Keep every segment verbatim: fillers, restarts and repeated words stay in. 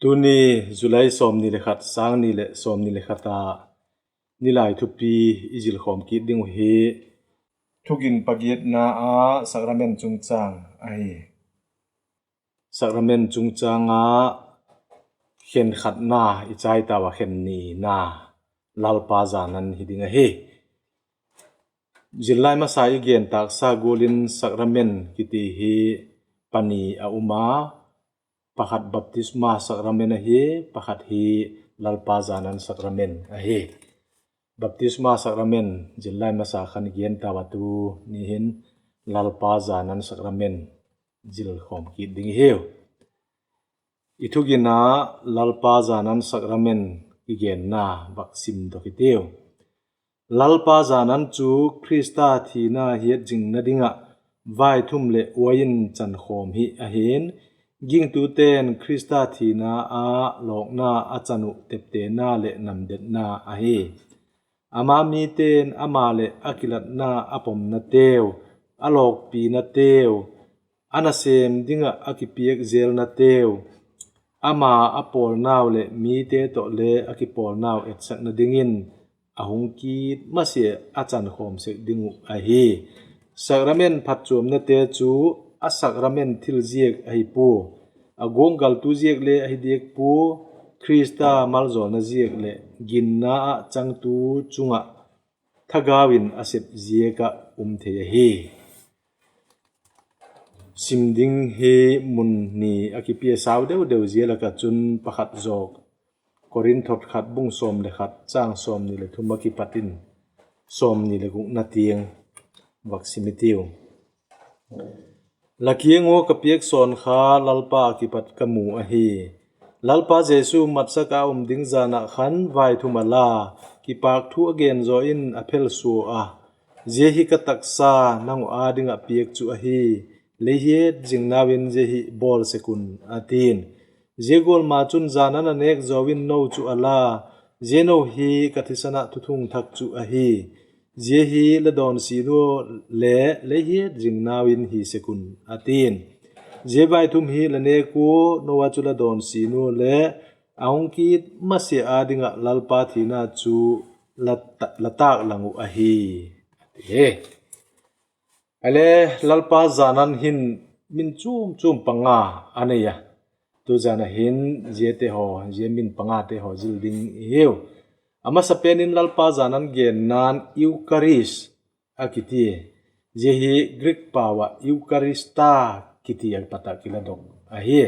Tuni July sawmni le khat, sâng ni leh sawmni le khat a Nilai thupi i zilkhawm kit ding uh hi, Thugin pagiatna ah Sacrament chungchâng ahi. Sacrament chungchâng ah khenkhatna i chai tau a, khen nina, Lalpa jan an hi ding ahi. Zillai masa i gen tâksa gual in Sacrament kiti hi pani a um a, pakhat Baptisma Sacrament ahi, pakhat hi Lalpa jan an Sacrament ahi. Baptisma Sacrament zillai masa khan i gen tau a, tuni hin Lalpa jan an Sacrament zilkhawm kit ding i hiu. I thugin a Lalpa jan an Sacrament i genna vak simdok hitiu. Lalpa jan an chu Khrista thina hiat zingna ding ah vaithum leh uain chankhawm hi ahi'n, gingtute'n Khrista thina ah lawkna a chan uh teptena leh namdetna ahi. Ama mite'n ama leh a kilatna a pomnateu, a lawkpinateu, a nasêm ding ah a kipiak zelnateu, ama a pawlnau leh mite tawh le a kipawlnau etsakna dingin a hung kit masia a chankhawm sek ding uh ahi. Sacrament phatchuamnate chu a sacrament thil ziak ahi pua, a guanggaltu ziak le ahi diak pua, Khrista maljawlna ziak leh ginna ah changtu chung ah thagau in a sep ziak ah um thei ahi. Sim ding hi mun ni a kipia sau deu deu zia lak ah chun pakhat zawk, Korinth khat bung sawm le khat châng sawmni leh thum a kipat in sawmni leh gukna tiang vak sim i tiu. La kiang ua ka piak sawn kha Lalpa ah kipat ka mu ahi. Lalpa Jesu matsak a um ding jan ah khan vaithum a la, kipâk thu a gen zaw in a phelsua a, zia hi ka taksa nang uh â ding ah piak chu ahi, lei hiat zingnau in zia hi bawl sek un, a ti'n. Zia gual ma chun jan an a nêk zaw in no chu a la, zia no hi ka thisan ah thuthung thak chu ahi, zia hi la dawnsin ua le lei hiat zingnau in hi sek un, a ti'n. Zia vaithum hi la nêk ua, no a chu la dawnsin ua le a hung kit masia â ding ah Lalpa thina chu la ta-, la tâklang uh ahi, a ti hi. Ahile, Lalpa jan an hin min chuam chuam panga a nei a. Tu jan a hin ziate haw, zia min pangate haw zil ding i hiu. A masapen in Lalpa jan an genna'n Eucharist a kiti. Zia hi Greek pau ah Eucharista kiti a pat ah kiladok ahi.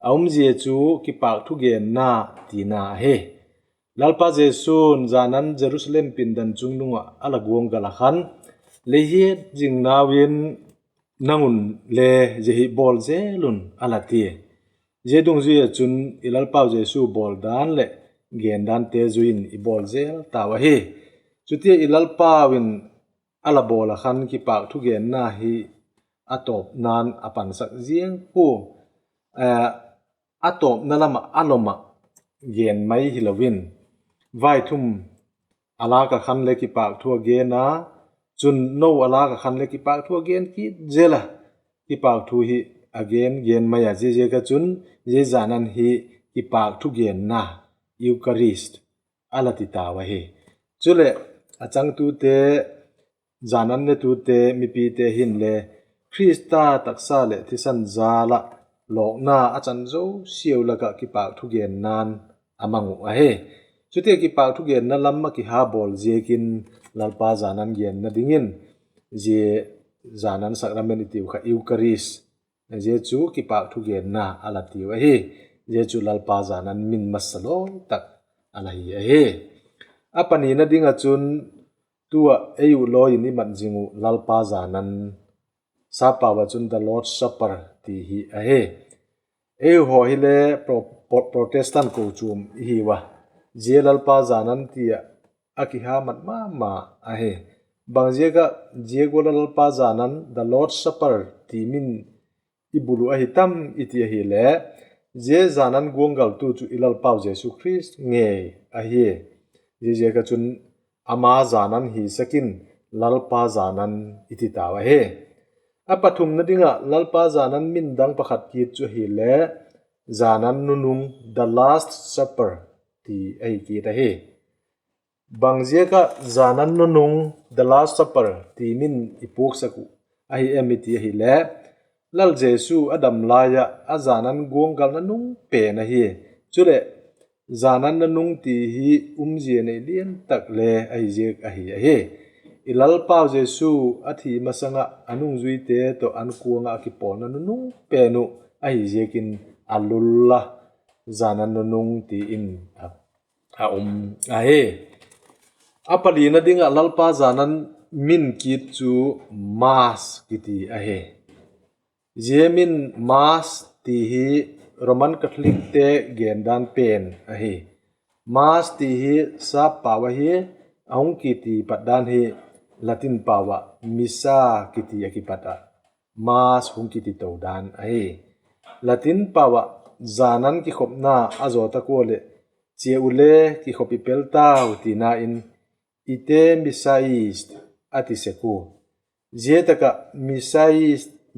A umzia chu kipâk thugenna tina ahi. Lalpa Jesu'n jan an Jerusalem pindan chungnung ah a la guanggal ah khan, lei hiat zingnau in nang un le zia hi bawl zel un, a la tia. Zia dungzui ah chun i Lalpau Jesu bawl dan leh gen dante zui in i bawl zel tau ahi. Chutia i Lalpau in a la bawl ah khan kipâk thugenna hi a tawpna'n a pansak ziang pua, a tawpna lam ah a lom ah gen mai hilo in, vaithum a lâk ah khan le kipâk thu a gen a, chun no a lâk ah khan le kipâk thu a gen kit zel a, kipâk thu hi a gen gen mai a, ziaziak ah chun zia jan an hi kipâk thugenna, Eucharist a la ti tau ahi. Chuleh, a changtute, jan an netute mipite hinle Khrista taksa leh thisan jal ah lawkna a chan zosiau lak ah kipâk thugenna'n a mang uh ahi. Chutia kipâk thugenna lam ah kiha bawl ziakin Lalpa jan an genna dingin zia jan an sacrament i tiu kha Eucharist, zia chu kipâk thugenna a la tiu ahi. Zia chu Lalpa jan an min masa lawi tak a la hi ahi. A panina ding ah chun tu ah ei uh lawi in i mat zing uh Lalpa jan an, sappau ah chun the Lord's Supper ti hi ahi. Eihaw hile Pro-, Pro-, Protestant kochuam i hiu a, zia Lalpa jan an ti ah a kiha mat ma ma ahi. Bangziak ah zia gual ah Lalpa jan an, the Lord's Supper ti min i bul uh ahi tam i ti ahile, zia jan an guanggaltu chu i Lalpau Jesu Khrist ngei ahi. Ziaziak ah chun ama jan an hisak in Lalpa jan an i ti tau ahi. A pathumna ding ah Lalpa jan an min dang pakhat kit chu ahile, Jan an nunung, The Last Supper ti ahi kit ahi. Bangziak ah Jan an nunung, The Last Supper ti min i puaksak uh ahi em i ti ahile, Lal Jesu a dam lai ah a jan an guanggalna nung pen ahi. Chuleh, jan an nunung ti hi umzia nei lian tak le ahi ziak ahi ahi. I Lalpau Jesu a thi masang ah a nungzuite tawh an kuang ah a kipawlna nunung pen uh ahi ziakin a lul a, jan an nunung ti in a um ahi. A palina ding ah Lalpa jan an min kit chu Mass kiti ahi. Zia min Mass ti hi Roman Catholicte gendan pen ahi. Mass ti hi sap pau ahi, a hung kiti pat dan hi Latin pau ah Missa kiti a kipat ah Mass hung kiti to dan ahi. Latin pau ah jan an kikhopna a zaw tak ua leh, chia u le kikhop i pel tau tina in, Ite missa est a ti sek u. Zia tak ah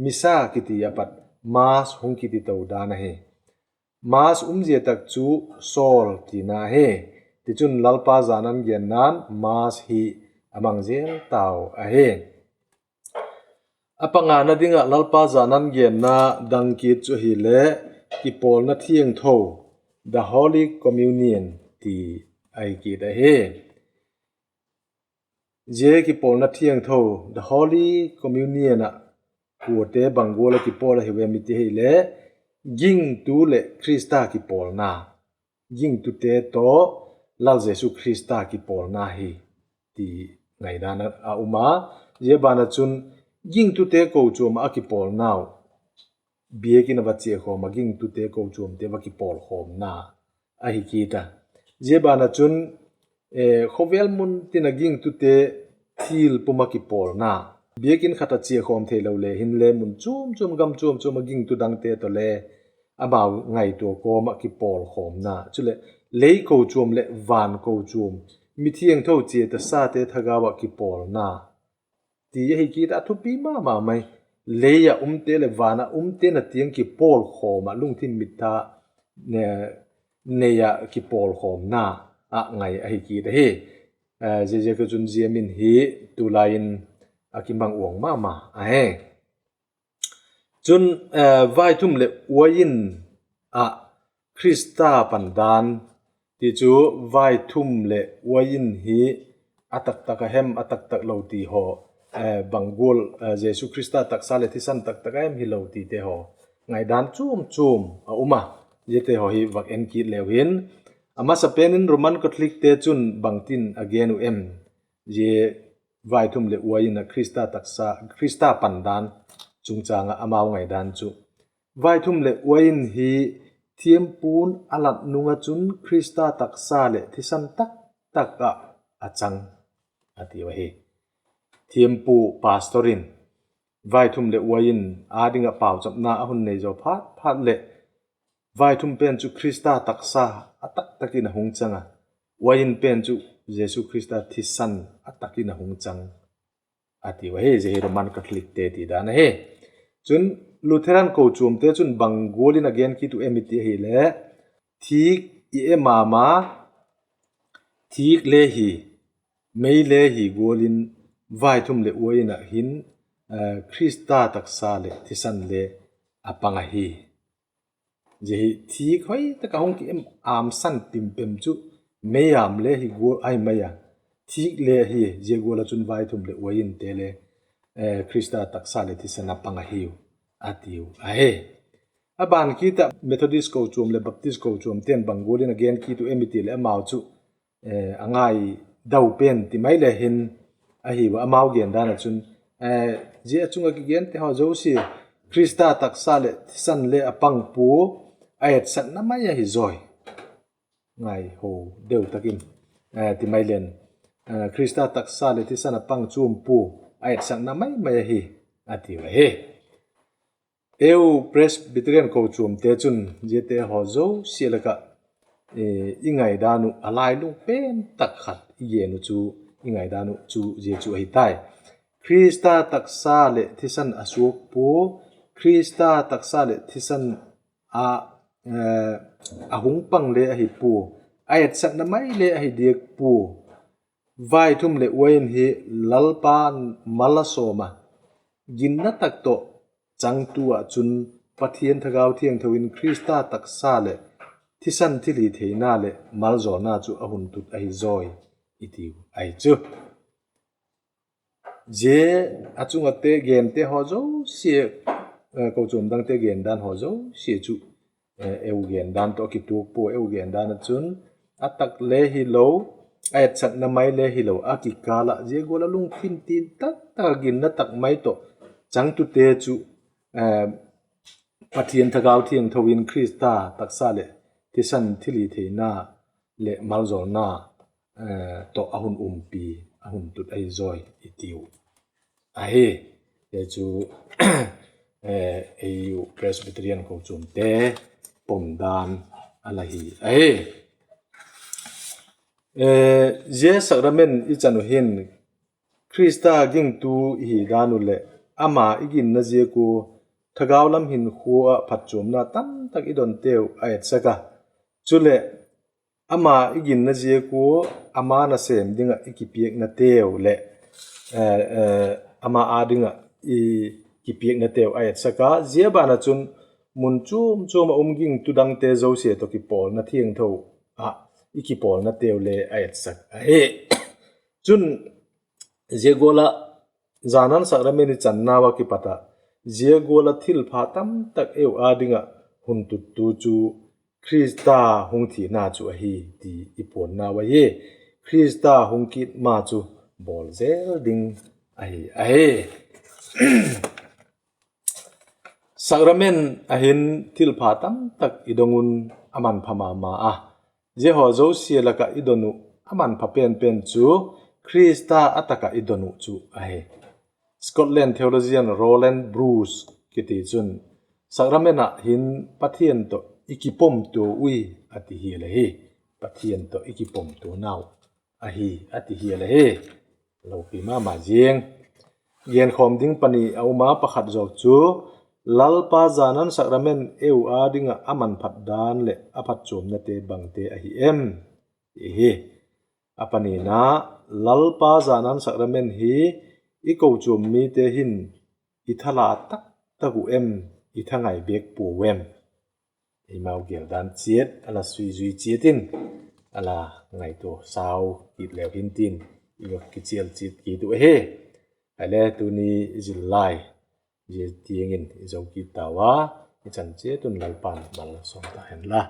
Missa kiti a pat Mass hung kiti to dan ahi. Mass umzia tak chu sawl tina hi. Tichun Lalpa jan an genna'n Mass hi a mang zel tau ahi. A pangana ding ah Lalpa jan an genna dang kit chu ahile, kipawlna thiangtho, The Holy Communion ti ahi kit ahi. Zia kipawlna thiangtho, The Holy Communion ah kuate bang gual ah kipawl ahiu em i ti ahile, gingtu leh Khrista kipawlna, gingtute tawh Lal Jesu Khrista kipawlna hi ti ngaidan a um a. Zia ban ah chun gingtute kochuam ah a kipawlnau, biakin a va chiakhawm ah gingtute kochuamte va kipawlkhawmna ahi kit a. Zia ban ah chun khawvel mun tin a gingtute thil pum ah kipawlna, biakin khat ah chiakhawm theilo le hinle mun chuam chuam gam chuam chuam ah gingtu dangte tawh le amau ngaitua kawm ah kipawlkhawmna, chuleh lei kochuam leh van kochuam, mithiangtho chia tasate thagau ah kipawlna ti ahi kit a, thupi ma ma mai. Lei ah umte leh van ah umte na tiang kipawlkhawm ah lungthim mittha nei ah kipawlkhawmna ah ngai ahi kit ahi. Ziaziakchun zia min hi tulai in a kimang uang ma ma ahi. Chun, vaithum leh uain ah Khrista pandan ti chu, vaithum leh uain hi a taktak a hem, a taktak lo ti haw, bang gual, Jesu Khrista taksa leh thisan taktak a hem hilo tite haw ngaidan chuam chuam a um a, ziate haw hi vak en kit leu hin, a masapen in Roman Catholicte chun bangtin a gen uh em? Zia vaithum leh uain ah Khrista taksa, Khrista pandan chungchâng ah amau ngaidan chu, vaithum leh uain hi thiampu'n a lat nung ah chun Khrista taksa leh thisan tak tak ah a chang, a tiu ahi. Thiampu pastor in vaithum leh uain â ding ah pauchapna a hun nei zaw phat phat leh, vaithum pen chu Khrista taksa a taktak in a hung chang a, uain pen chu Jesu Khrista thisan a tak in a hung chang, a tiu ahi. Zia hi Roman Catholicte ti dan ahi. Chun, Lutheran kochuamte chun bang gual in a gen kit uh em i ti ahile, thîk i e ma ma, thîk le hi, mei le hi gual in vaithum leh uain ah hin Khrista taksa leh thisan le a pang ahi. Zia hi thîk hoi tak ah hung ki em âmsan pimpem chu mei âm le hi gual ahi mai a, thîk le ahi, zia gual ah chun vaithum leh uainte le Khrista taksa leh thisan a pang ahiu, a tiu ahi. A ban kit ah Methodist kochuam leh Baptist kochuamte'n bang gual in a gen kit uh em i ti leh amau chu a ngai dau pen ti mai le hin ahiu a, amau gendan ah chun, zia chung ah kigente haw zosia Khrista taksa leh thisan le a pang pua, a etsakna mai ahi zawi. Ngaiho deu tak in ti mai len, Khrista taksa leh thisan a pang chuam pua, a etsakna mai mai ahi, a tiu ahi. Eu Presbyterian kochuamte chun ziate haw zosia lak ah i ngaidan uh a lailung pen tak khat i gen uh chu, i ngaidan uh chu zia chu ahi tai: Khrista taksa leh thisan a suak pua, Khrista taksa leh thisan a a hung pang le ahi pua, a etsakna mai le ahi diak pua. Vaithum leh uain hi Lalpa'n mal a sawm a, ginna tak tawh changtu ah chun Pathian Thagau Thiangtho in Khrista taksa leh thisan thilhitheina leh maljawlna chu a hun tut ahi zawi i tiu ahi chu. Zia a chung ate gente haw zosia, kochuam dangte gendan haw zosia chu eu gendan tawh a kituak pua. Eu gendan ah chun a tak le hilo, a etsakna mai le hilo, a kikâl ah zia gual ah lungthim tin tak tak ah ginna tak mai tawh changtute chu Pathian Thagau Thiangtho in Khrista taksa leh thisan thilhitheina leh maljawlna tawh a hun umpi, a hun tut ahi zawi i tiu ahi. Hi chu ei u Presbyterian kochuamte pomdan a la hi ahi. Zia sacrament i chan uh hin Khrista gingtu i hi dan uh leh ama i ginna ziak ua thagau lam hinkhua ah phatchuamna tamtak i donteu a etsak a, chuleh ama i ginna ziak ua ama nasêm ding ah i kipiaknateu leh ama â ding ah i kipiaknateu a etsak a, zia ban ah chun mun chuam chuam ah um gingtu dangte zosia tawh kipawlna thiangtho ah i kipawlnateu le a etsak ahi. Chun zia gual ah Janan Sacrament i channau ah kipat ah zia gual ah thilpha tamtak eu â ding ah hun tuttu chu Khrista hung thina chu ahi ti i puannau ahi. Khrista hung kit ma chu bawl zel ding ahi ahi. Sacrament ah hin thilpha tamtak i dong un, a manpha ma ma a. Zia haw zosia lak ah i don uh a manpha pen pen chu Khrista a tak ah i don uh chu ahi. Scotland theologian Roland Bruce kiti chun, Sacrament ah hin Pathian tawh i kipomtua ui, a ti hial ahi. Pathian tawh i kipomtuanau ahi, a ti hial ahi. Lopi ma ma ziang. Genkhawm ding pani a um a, pakhat zawk chu, Lalpa Janan Sacrament eu â ding ah a manphat dan leh a phatchuamnate bangte ahi em? ti hi. A panina, Lalpa Janan Sacrament hi i kochuam mite hin i thala tak tak uh em, i thangai bêk puau em? Eimau gêl dan chiat a la suizui chiat in, a la ngaitua sau kit leu hin tin, i va kichial chiat kit uh ahi. Ahile tuni i zil lai zia tiang in i zo kit tau a, i chan chiat un Lalpa'n malsawm ta hen la.